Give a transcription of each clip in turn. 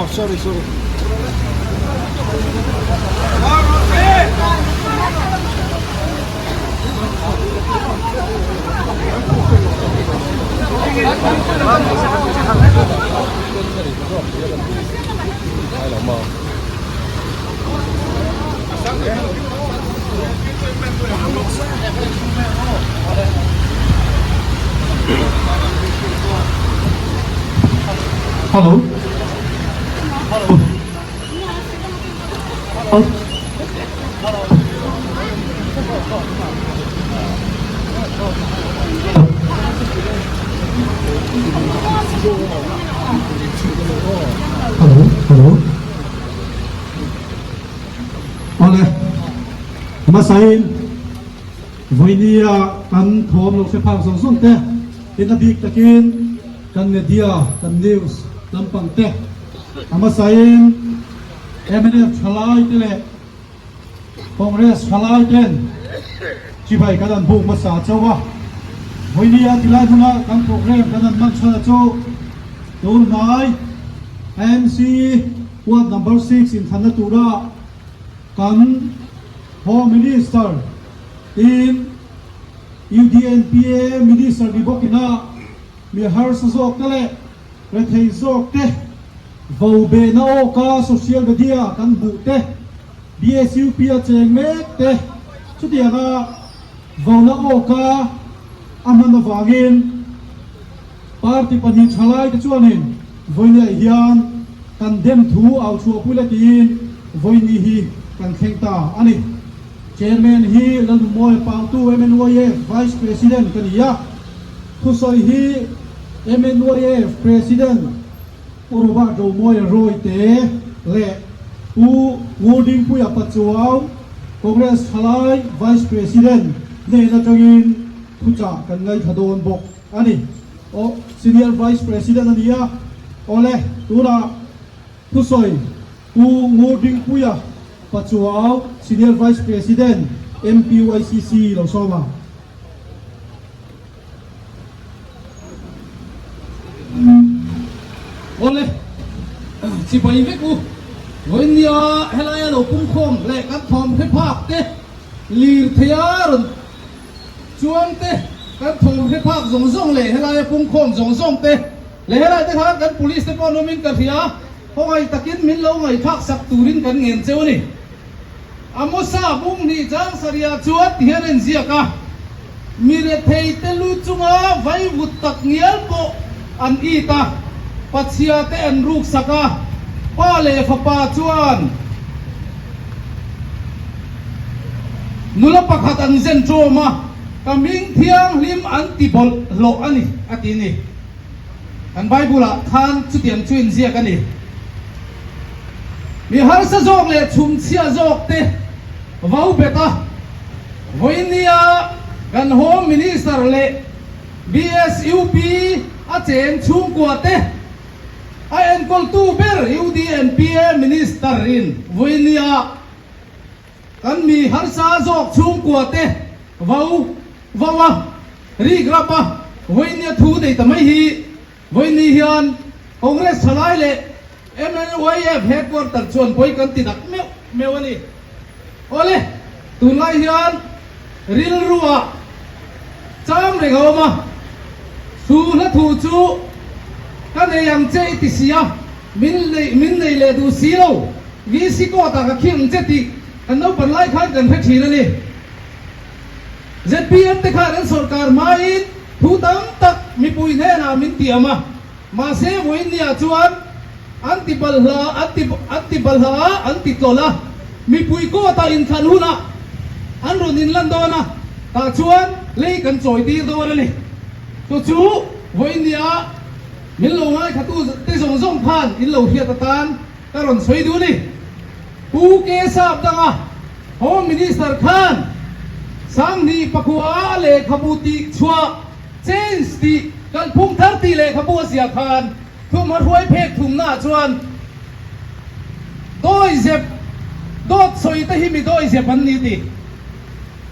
Oh, sorry, sorry. Hello. Hello, hello. Awle, hmasain vawinia kan thawm lo hre phak zawng zawng te tin a bik takin kan media, kan news lampang te a hmasain mnf thalai te leh Congress thalai ten chibai kan an buk hmasa chauh a, vawinia tilai hmuna kan program kan an hman chhan a chu tun hnai MC Ward number 6 inthlanna tura kan Home Minister tin UDNPA Minister ni bawkina mi harsa zawk te leh rethei zawk te vo behna awka social media kan hmuh te BSUP a cheng mek te chutianga vona awka a hman avangin Party pahnih thalai te chuanin vawinia hian kan dem thu au chhuahpui la tiin vawini hi kan thleng ta a ni. Chairman hi Lalnumawia Pautu MNYF Vice President ka ni a, thusawi hi MNYF President Pu Robert Romawia Rawite leh Pu Ngurdingpuia Pachuau Congress thalai Vice President hnen atangin thuchah kan ngaithla dawn bawk. A ni. Aw, Senior Vice President a ni a. Awle, tunah thusawi Pu Ngurdingpuia Pachuau, Senior Vice President, MPYCC lo sawm ang. Awle, chibai vek u. Vawinia helaia lo pungkhawm leh kan thawm hre phak te lirtheia rawn Chuan te, kan thawm hre phak zawng zawng leh helaia pungkhawm zawng zawng te leh helai te khan kan police te pawh an awmin ka hria, khawngaih takin min lo ngaihthlak sak turin kan ngen cheu a ni. Amosa bung hnih chang sarihah chuan ti hian a inziak a, Mi rethei te lu chunga vaivut tak ngial pawh an it a, pachhia te an ruk sak a, pa leh fapa chuan, Nula pakhat an zen ṭawm a, ka hming thianghlim an ti bawlh hlawh a ni, a ti ni. Kan Bible-ah khan chutiang chu inziak a ni. Mi harsa zawk leh chhumchhia zawk te vo bet a, vawinia kan Home Minister leh BSUP a cheng chhungkua te, A enkawltu ber UDNPA Minister in vawinia kan mi harsa zawk chhungkua te vo vo a, rik rap a, vawinia thu nei ta mai hi vawini hian Congress thalai leh MLYF headquarter chuan pawi kan ti dak meuh meuh a ni. Awle, tunlai hian rilruah cham reng a awm a, chu hla thu chu ka nei ang che i ti si a, min nei min nei leh duh si lo, VC court ah ka khing ang che tih kan naupan lai khan kan hre thin a ni. ZPM te khan an sawrkar hmain thu tam tak mipui hnenah min tiam a, Mahse vawiinniah chuan an ti balhla an ti an ti balhla a, an ti tlawlh a, mipui court ah inthlan hunah an rawn inlan dawn a, tah chuan lei kan chawi tir dawn a ni. Chu chu vawiinniah min lo ngaithla tu te zawng zawng khan in lo hriat atan ka rawn sawi duh a ni. Pu K Sap danga Home Minister khan Sanghnih pakhua a lehkhabu tih chhuah Change tih kalphung thar tih lehkhabu a ziah khan thumha hruai phek thumnaah chuan dawi zep dawt sawi te hi mi dawi zep an ni tih.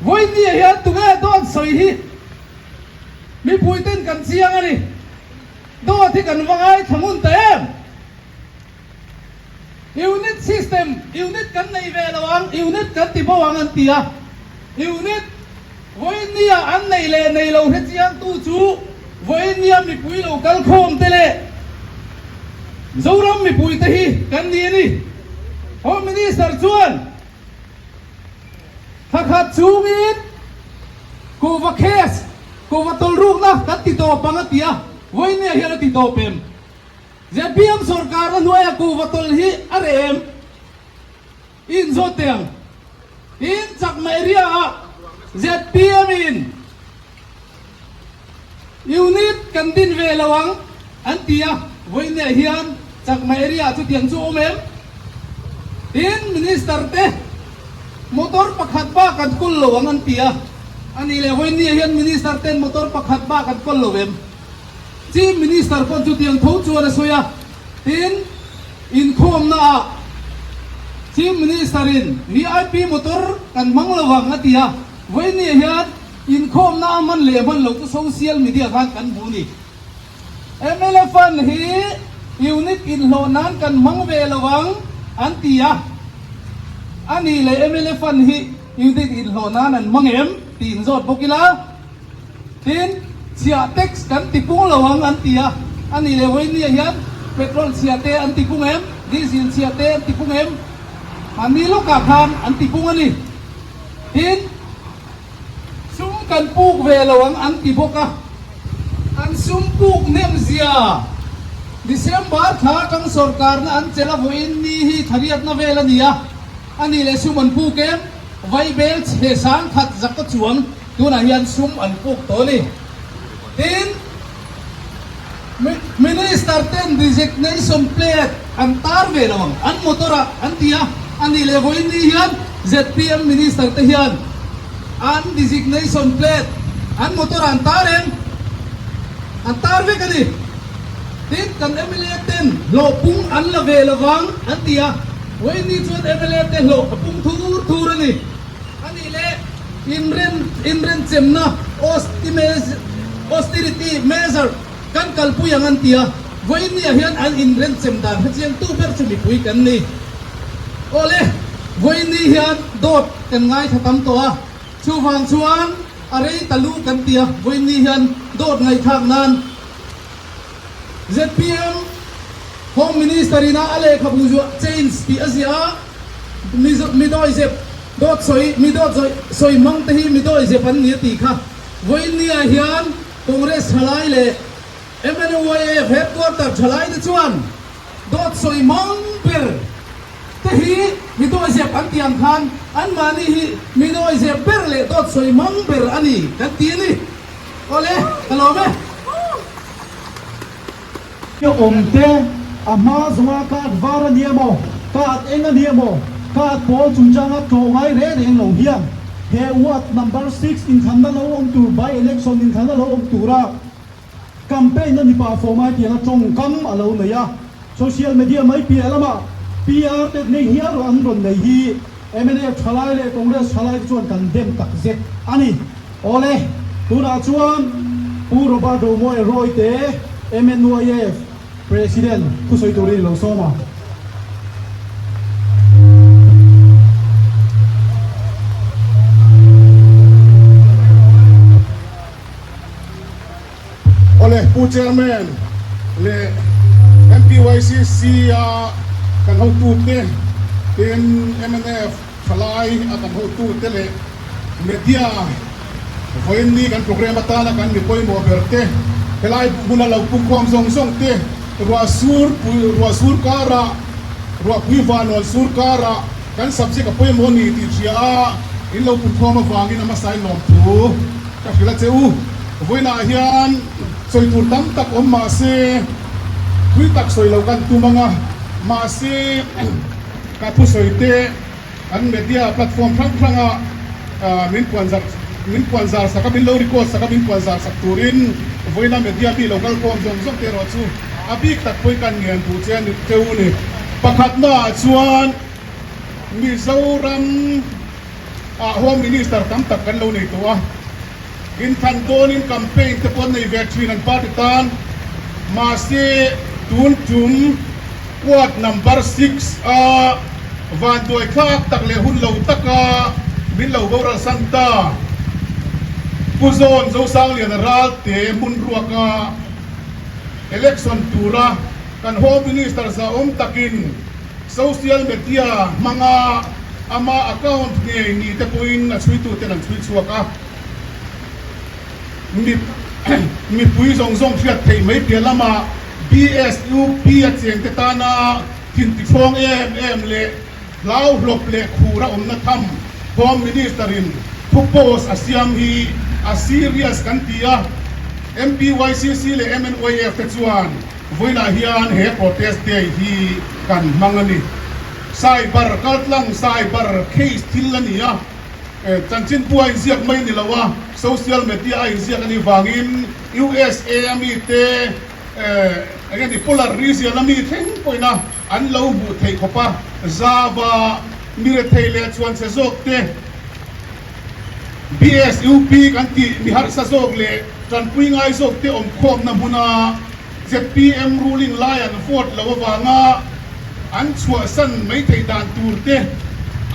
Vawiinniah hian tunge dawt sawi hi mipui ten kan chiang a ni. Dawt hi kan va ngaithla ngun ta em? Unit system, unit kan nei ve lo ang, unit kan ti bo ang an ti a. Unit vawinia an nei leh nei lo hre chiangtu chu vawinia mipui lo kal khawm te leh Zoram mipui te hi kan ni a ni. Home Minister chuan thla khat chungin kuhva case, kuhva tawlhrukna kan ti tawp ang a ti a, vawinia hian a ti tawp em? Zpm sorkarna hnuaia kuhva tawlh hi a reh em? I inzawt teh ang. Tin, Chakma area ah zpm in unit kan din ve lo ang an ti a, vawiinah hian Chakma area ah chutiang chu a awm em? Tin, Minister te motor pakhat bak an kawl lo ang an ti a, a nih leh vawiinah hian Minister ten motor pakhat bak an kawl lo em? Chief Minister pawn chutiang tho chuan a sawi a, tin, inkhawmna ah Chief Minister in VIP motor kan hmang lo ang a ti a, vawinia hian inkhawmna a hman leh hman lo chu social media khan kan hmu ni. Mla fund hi unit inhlawh nan kan hmang ve lo ang an ti a, a nih leh mla fund hi unit inhlawh nan an hmang em tih inzawt bawk ila. Tin, chhiah tax kan ti pung lo ang an ti a, a nih leh vawinia hian petrol chhiah te an ti pung em, diesel chhiah te an ti pung em, mahni lawkah khan an ti pung a ni. Tin, sum kan puk ve lo ang an ti bawk a, an sum puk hnem zia December thla atang sorkarna an chelh a vawiin ni hi thariatna vel a ni a, a nih leh sum an puk em, vaibel chhe sangkhat zaka chuang. Tunah hian sum an puk tawh a ni. Tin, Minister ten designation plate an tar ve lo ang, an motor ah an ti a, a nih leh vawiin ni hian zpm Minister te hian an designation plate an motor ah an tar em? An tar vek a ni. Tin, kan mla ten hlawh pung an la ve lo vang an ti a, vawiin ni chuan mla te hlawh a pung thur thur a ni. A nih leh inren inrenchemna austerity measure kan kalpui ang an ti a, vawiinniah hian an inrenchem dan hrechiang tu ber chu mipui kan ni. Awle, vawiinni hian dawt kan ngaithla tam tawh a, chuvang chuan a rei ta lu kan ti a, vawiinni hian dawt ngaihthlak nan zpm Home Minister ina a lehkhabu zuah change tih a ziah a, mi dawizep dawt sawi mi dawt sawi hmang te hi mi dawizep an ni a tih kha vawiinniah hian Congress thalai leh MNUYF headquarter thalai te chuan dawt sawi hmang ber te hi mi dawizep an tih ang khan anmahni hi mi dawizep ber leh dawt sawi hmang ber a ni kan ti a ni. Awle, ka lawm e. Ka awm te, a hma zawnga card var a nia maw, card eng a nia maw, card pawl chungchanga tlawh ngai reng reng lo hian he ward number six inthlanna lo awm tur by election inthlanna lo awm tura campaign a ni pah fawm ai tianga tawngkam a lo nei a, social media mai piah lamah PR te nei hial an rawn nei hi mnf thalai leh Congress thalai te chuan kan dem tak zet a ni. Awle, tunah chuan Pu Robert Romoe Royte MNYF President thusawi turin i lo sawm a. Awle, Pu Chairman leh MPYCC a kan hotute tin mnf thalai a kan hotute leh media vawiinni kan program atana kan mi pawimawh ber te helai hmuna lo pukhuam zawng zawng te ruah sur ruah sur karah ruahpui vanawn sur karah kan subject a pawimawh a ni tih hria a in lo pukhuam avangin a hmasa in lawmthu Ka hrilh a che u, vawiinah hian sawi tur tam tak awm mah se, thui tak sawi lo kan tum ang a, mahse ka thusawi te an media platform hrang hranga min puan zar min puan zar sak a, min lo record sak a, min puan zar sak turin vawiina media mi lo kal khawm zawng zawng te erawh chu a bik tak pawhin kan ngen duh che a ni teu ni. Pakhatnaah chuan Mizoram. Ah Home Minister tam tak kan lo nei tawh a, inthlan dawnin campaign te pawh an nei ve thin an party tan, mahse tun tum. Ward number 6 a vanduai thlak tak leh hun lo taka min lo boral san ta. Pu Zawn Zosangliana Ralte hmun ruaka election tura kan Home Minister zahawm takin social media hmanga ama account ngei ni te pawhin a chhuituten an chhui chhuak a. Mipui zawng zawng hriat theih mai piah lamah BSUP a chengte tana thintichhawng em em leh hlauhlawp leh khur a awmna tham Home Minister in thu post a siam hi a serious kan ti a, MPYCC leh MNYF te chuan vawiinah hian he protest day hi kan hmang a ni. Cyber kaltlang cyber case thil a ni a. Chanchinbu a inziak mai ni lo a, social media a inziak a nih vangin USA a mite eng nge ni polar region a mi thleng pawhin a an lo hmuh theih khawp a, zava mi rethei leh chhuanchhe zawk te, BSUP kan tih mi harsa zawk leh tanpui ngai zawk te awmkhawmna hmuna zpm ruling lai an vote lo avanga an chhuahsan mai theih dan tur te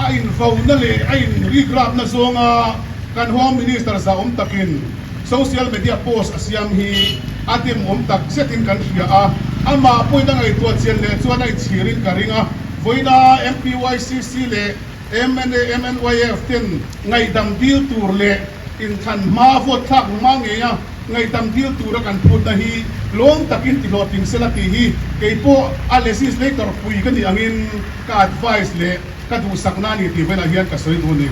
a invauna leh a inrikrapna zawnga kan Home Minister zahawm takin social media post a siam hi a demawm tak zetin kan hria a, amah pawhin a ngaihtuah chian leh chuan a inchhirin ka ring a, vawiina MPYCC leh MNA, MNYF ten ngaihdam dil tur leh inthlan hma vote thlak hma ngeia ngaihdam dil tura kan phutna hi lawm takin tihlawhtling sela tih hi keipawh a legislator pui ka nih angin ka advice leh ka duhsakna a ni tih velah hian ka sawi duh a ni.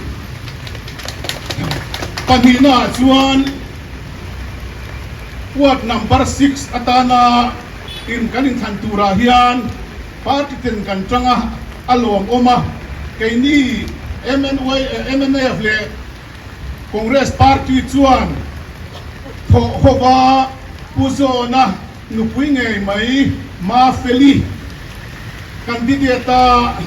Pahnihnaah chuan ward number 6 atana in kan inthlan turah hian Party ten kan tang a, a lawmawm a, keini MNY, mnf leh Congress party chuan thawh hova Pu Zawna nupui ngei mai Mafeli candidate a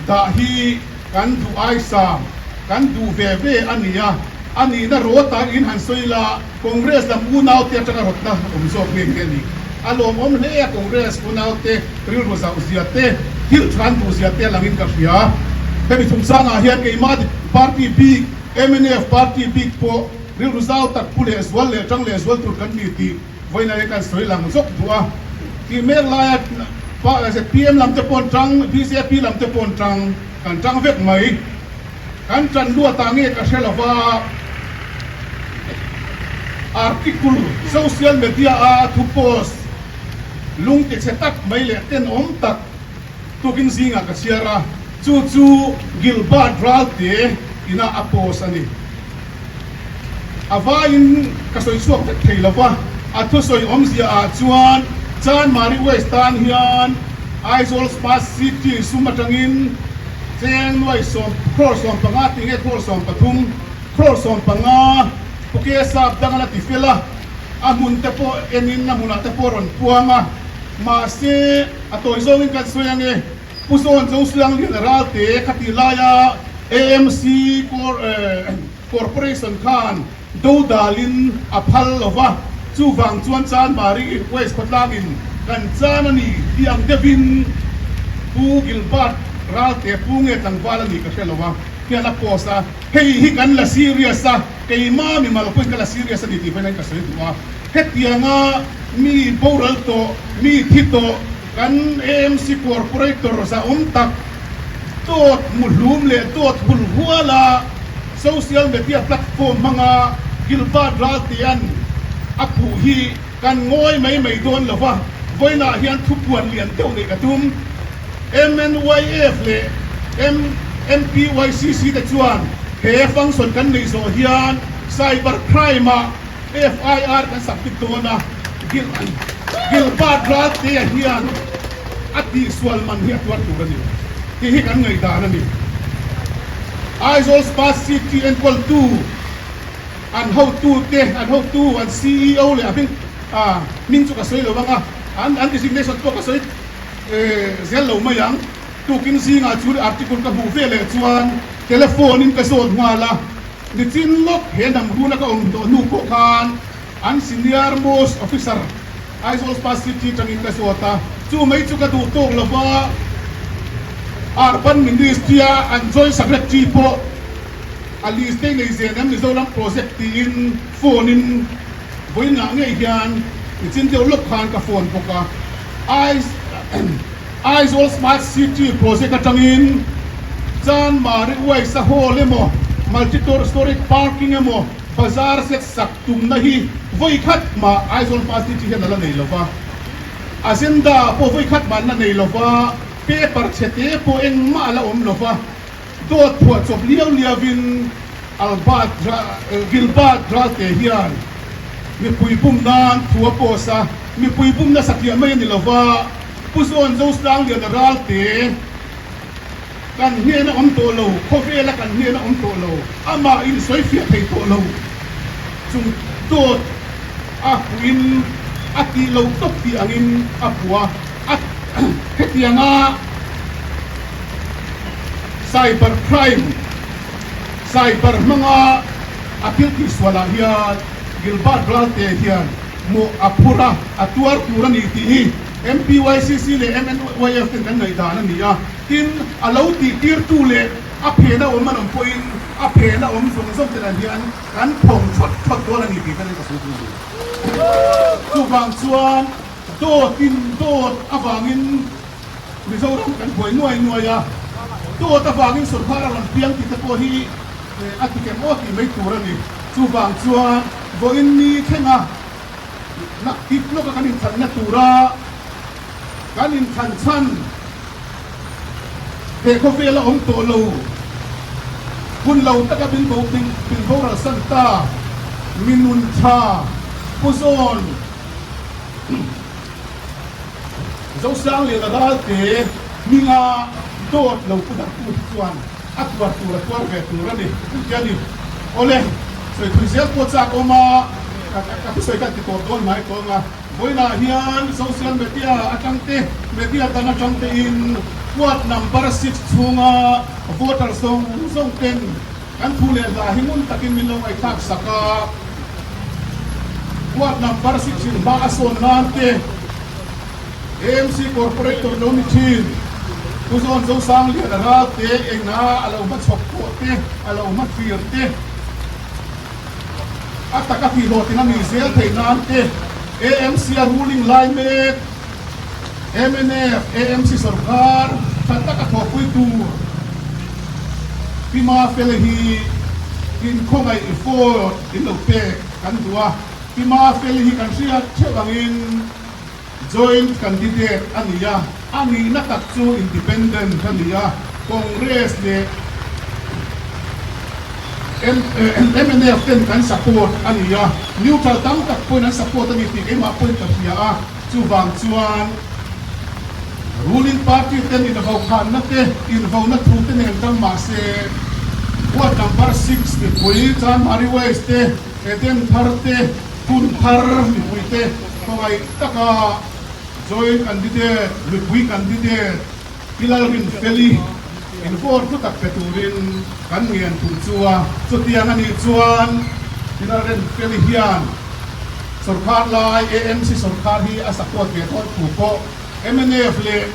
dah hi kan duh aisa, kan duh ve ve a ni a, a nihna rawtah in han sawi la. Congress lam unaute atanga rawtna awm zawk nge nge a ni. A lawmawm hle a, Congress unaute rilru zauh zia te, thil than duh zia te a langin ka hria. Hemi chungchangah hian keimah party bik, mnf party bik pawh rilru zau tak pu leh zual leh tang leh zual tur kan ni tih vawiin ah hian kan sawi lang zawk duh a. Tih mek laia zpm lam te pawh an tang, bjp lam te pawh an tang, kan tang vek mai. Kan tan luatah nge ka hre lova, article social media a thu post lung ti chhe tak mai leh tenawm tak tukin zingah ka chhiar a, chu chu Gilbert Ralte ina a post a ni. A vaiin ka sawi chhuak vek thei lova, a thusawi awmzia ah chuan Chanmari West tan hian Aizawl Smart City sum atangin Cheng nuai sawm crore 15 tih nge crore 13, crore 15 Puke sap dang a la ti fel a, a hmun te pawh enin a hmunah te pawh a rawn puang a, mahse a tawi zawngin kan sawi ange. Pu Zawn Zoslanglian Ralte khatih laia AMC Corporation khan dodalin a phal lo va, chuvang chuan Chanmari West khawtlangin kan chan a ni tih ang deuhin Pu Gilbert Ralte pu nge tlangval a nih ka hre lo a, hian a post a, hei hi kan la serious a, keima mimal pawhin ka la serious a ni tih pawhin ka sawi duh a, hetianga mi boral tawh, mi thi tawh, Kan AMC Corporator zahawm tak dawt muhlum leh dawt hul huala social media platform hmanga Gilbert Raltea'n a puh hi kan ngawi mai mai dawn lo va, vawiinah hian thupuan lian deuh neih ka tum. MNYF leh MPYCC te chuan he function kan neih zawh hian cyber crime-ah FIR kan submit dawn a, Gilbert Ralte-a hian a tihsual man hi a tuar tur a ni tih hi kan ngaihdan a ni. Aizawl Smart City enkawltu an hotute, an hotu, an CEO leh a hming hming chu ka sawi lo ang a, an designation pawh ka sawi zel lo mai ang. Tukin zingah chu article ka hmuh ve leh chuan telephone in ka zawt nghal a. Nichin lawk he hnam runa ka awm tawh hnu pawh khan an senior most officer Aizawl Spa City atangin ka zawt a. Chu mai chu ka duh tawk lo va, Urban Ministry-a an Joint Secretary pawh a list te nei zen em Mizoram Project tiin phone-in vawiinah ngei hian nichin deuh lawk khan ka phone bawk a. Aizawl Smart City Project atangin Chanmari Uaisa Hall emaw, Multi-storey Parking emaw, Bazar set sak tumna hi vawi khat mah Aizawl Smart City hian a la nei lo va. Agenda pawh vawi khat mah an la nei lo va, paper chhe te pawh engmah a la awm lo va. Dawt phuah chawp liau liauin Albert Gilbert Ralte hian mipui bum nan thu a post a, mipui bum nasa tliah mai a ni lo va, Pu Zawn Zoslangliana Ralte kan hnena awm tawh lo, khawvela kan hnena awm tawh lo, amah in sawi fiah thei tawh lo chung dawt a puhin a tih lo tawp tih angin a puh a, a hetianga cyber crime, cyber hmanga a thil tihsualah hian Gilbert Ralte hian mawh a phur a, a tuar tur a ni tih hi MPYCC leh MNYF ten kan ngaihdan a ni a. Tin, a lo tihtirtu leh a phena awm an awm pawhin a phena awm zawng zawng te dan hian kan phawng thawt thawt dawn a ni tih ka sawi tur a ni. Chuvang chuan dawtin dawt avangin Mizoram kan buai nuai nuai a, dawt avangin sorkar a rawn piang tih te pawh hi a ti kem aw tih mai tur a ni. Chuvang chuan vawiin ni thlenga naktip lawka kan inthanna tura kan inthan chhan he khawvela awm tawh lo hun lo taka min bo min boral san ta minun tha Pu Zawn Zosangliana Ralte hminga dawt lo pu dartu hi chuan a tuar tur a tuar ve tur a ni ti a ni. Awle, sawi thui zel pawh chak awm a, ka thusawi kha ti tawp dawn mai tawng a. Vawiinah hian social media atang te, media dang atang tein ward number six chhunga voter zawng zawng ten kan thu leh hla hi ngun takin min lo ngaihthlak sak a. Ward number six in hma a sawn nan te, AMC Corporator lo ni thin, Pu Zawn Zosangliana Ralte engna a lo hmachhawk pawh te, a lo hmathlir te, a taka tihhlawhtin a nih zel theih nan te, AMC a ruling lai mek, mnf, AMC sorkar tha taka thawhpui tur Pi Mafele hi inkhawngaih vote in lo pek kan duh a, Pi Mafele hi kan hriat theuh angin Joint candidate a ni a, a nihna tak chu independent a ni a, Congress leh mnf ten kan support a ni a, neutral tam tak pawhin an support a ni tih keimah pawhin ka hria a, chuvang chuan ruling party ten invaukhanna te, invauna thu te nen tam mahse ward number six mipui Chanmari West te, Eden thar te, Hun thar mipuite khawngaih taka Joint Candidate, mipui candidate Pi Lalrinfeli in vote hlu tak pe turin kan ngen thung chu a. Chutiang a nih chuan Pi Lalrinfeli hian sorkar lai AMC sorkar hi a support ve dawn thu pawh mnf leh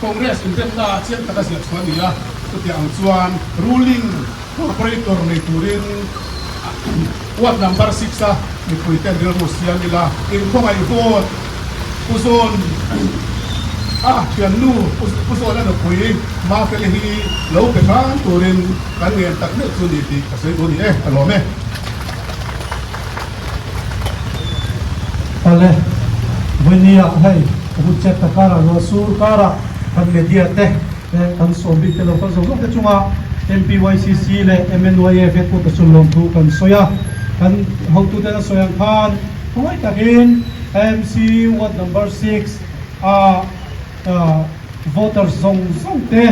Congress inremna ah chiang taka ziah chhuah a ni a. Chutiang ang chuan ruling Corporator nei turin ward number six a mipuiten rilru siam ila, inkhawngaih vote Pu Zawn a thiannu Pu Zawn a nupui Mafeli hi lo pe hram turin kan ngen tak meuh chu ni tih ka sawi duh a ni e, ka lawm e. Awle, Vawinia hei hun chet ta karah ruah sur karah kan media te Kan sawm bik te lo kal zawk zawk te chunga MPYCC leh MNYF headquarters chu lawmthu kan sawi a, kan hotute an sawi ang khan khawngaih takin AMC ward number six a voters zawng zawng te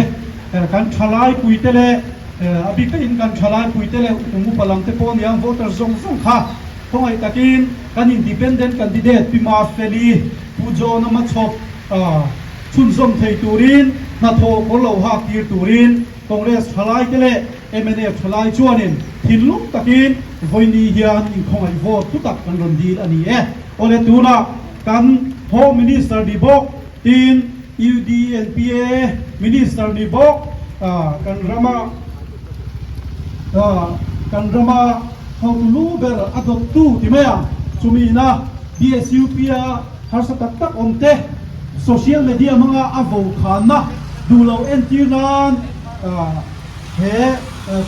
kan thalai pui te leh a bik takin kan thalai pui te leh kum upa lam te pawh aniang voters zawng zawng kha khawngaih takin kan independent candidate Pi Mafeli Pu John-a hmachhawp Chhunzawm thei turin hnathawh kawr lo hak tir turin Congress thalaite leh mnf thalai chuanin thinlung takin vawiini hian inkhawngaih vote thu tak kan rawn dil a ni e. Awle tunah kan Home Minister ni bawk. Tin, UDNPA Minister ni bawk kan rama kan rama hotu lu ber a dawttu ti mai ang. Chumi ina BSUP-a harsa tak tak awm te social media hmanga a vo khanna duh lo entir nan he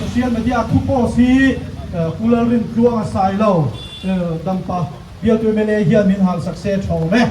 social media thu post hi Pu Lalrintluanga Sailo Dampa bialtu mla hian min halsak se tha awm e.